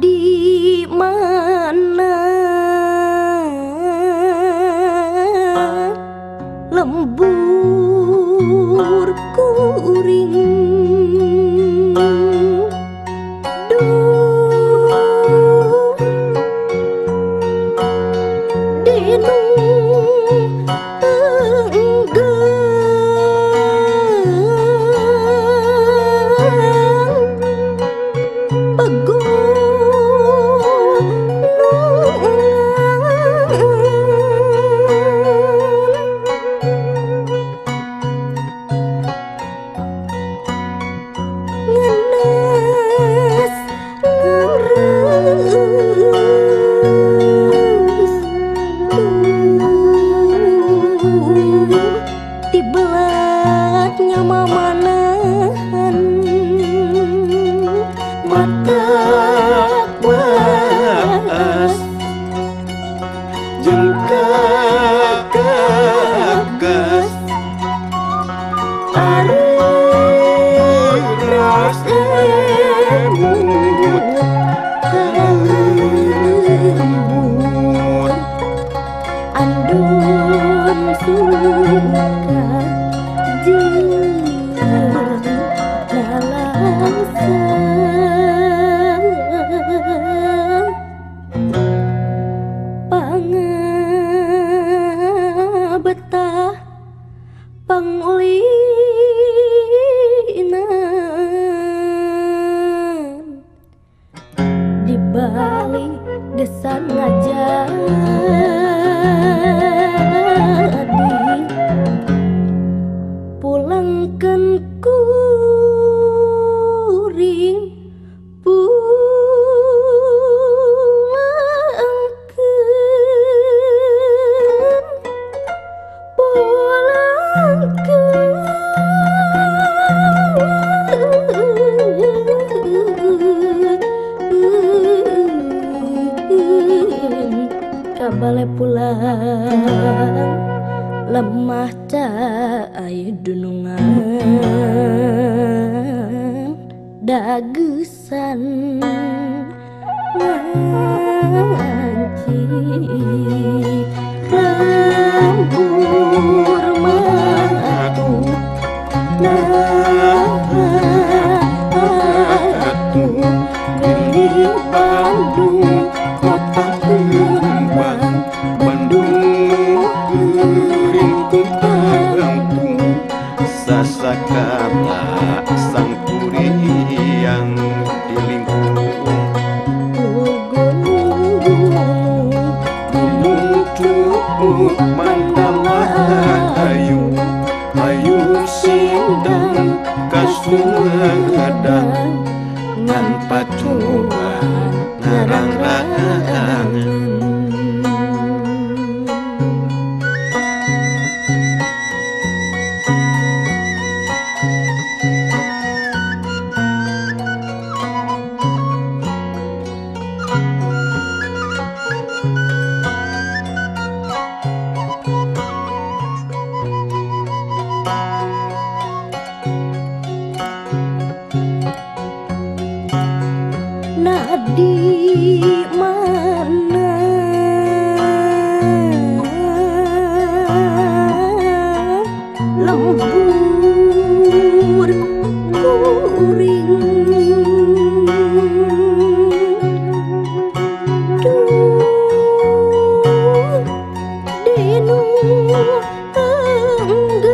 di mana lembur kuring duh dinu balik pulang lemah cai dunungan dagesan nganci lembur matu atuh di Bandung kota kembang Bandung ringkung tangtung sasakata sang kuriang di lingkung gunung cukup mandala ayu ayu sindang kasumadang ngan pacuan ngarang-rangan. Di mana lembur kuring duh dinu andun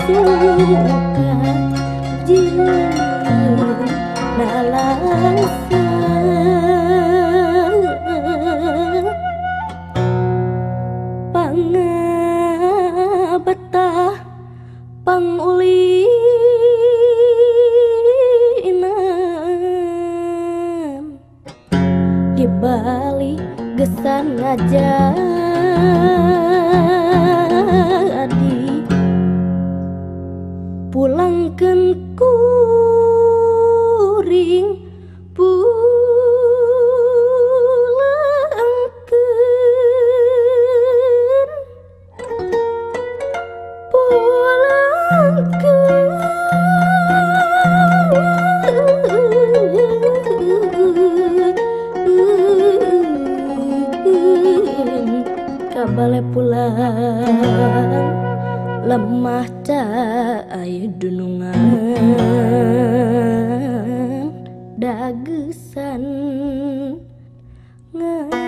suka. Pulang ulinan di Bali gesan ngajadi pulangkeun kuring pulangkeun pulangkeun kabale pulang lemah cai dunungan dagesan nganti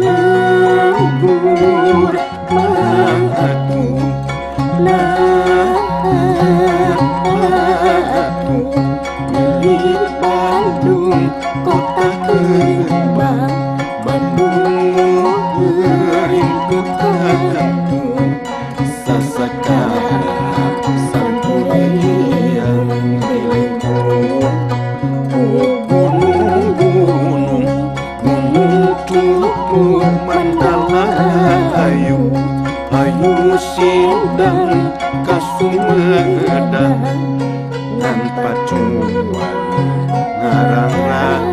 lembur matu natu di Bandung kota kembang Bandung gering kekantung sasakara sampuriang dilengkung ku gunung-gunung gunung cukur mandala ayu ayu sindang kasumedang ngan pacuan ngarang.